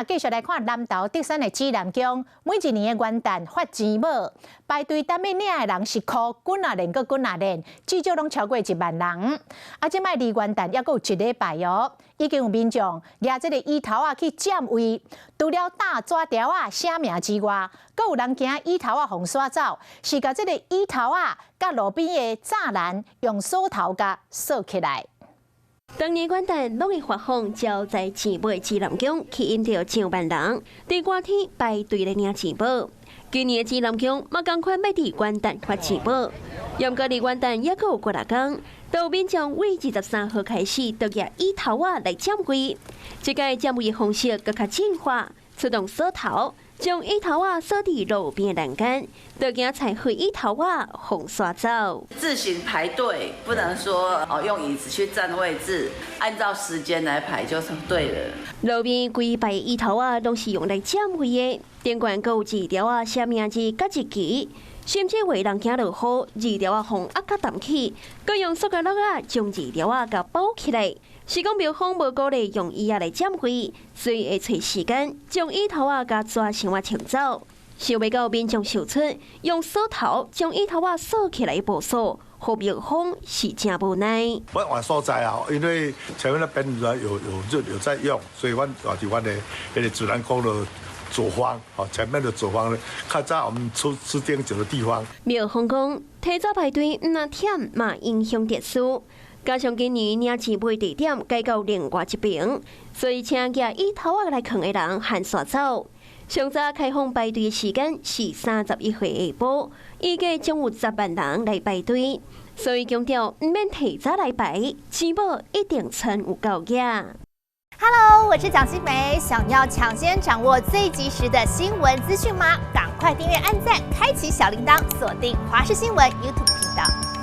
啊，繼續來看南投竹山的紫南宮，每一年的元旦發錢寶，排隊等欲領的人是箍滾仔連閣滾仔連，至少攏超過1萬人。啊，這擺離元旦猶閣有一禮拜哦，已經有民眾舉這個椅頭仔去佔位，除了搭紙條仔寫名之外，閣有人驚椅頭仔予徙走，是共這個椅頭仔佮路邊的柵欄用鎖頭共鎖起來。當年元旦攏會發放招財錢寶的紫南宮，吸引著上萬人佇熱天排隊來領錢寶。今年的紫南宮嘛仝款欲佇元旦發錢寶，毋過離元旦猶閣有幾若工，就有民眾對23號開始，就舉椅頭仔來佔位。這擺佔位的方式閣較進化，出動鎖頭，將椅頭仔鎖佇路邊欄杆，就驚踩毀椅頭仔予徙走。自行排隊，不能說哦用椅子去佔位置，按照時間來排就是對了。路邊規排椅頭仔攏是用來佔位的，頂懸閣有字條仔寫名字佮日期，甚至有人驚落雨，字條仔予風壓甲澹去，閣用塑膠簍仔將字條仔共包起來。是講廟方無鼓勵用椅仔來佔位，所以會揣時間將椅頭仔共紙箱仔清走。想袂到民眾想出用鎖頭將椅頭仔鎖起來部署，予廟方是誠無奈。阮換所在啊，因為前面那邊有在用，所以阮換佇阮的彼個紫南宮的左方，吼，前面的左方，較早我們出出頂石的地方。廟方講，提早排隊毋但忝，嘛影響秩序。加上今年領錢寶地點改到另外一邊，所以請舉椅頭仔來囥的人予徙走。上早開放排隊的時間是31號下晡，預計將有10萬人來排隊，所以強調毋免提早來排，錢寶一定賰有夠額。 Hello，我是蔣新梅，想要搶先掌握最及時的新聞資訊嗎？趕快訂閱、按讚、開啟小鈴鐺，鎖定華視新聞 YouTube 頻道。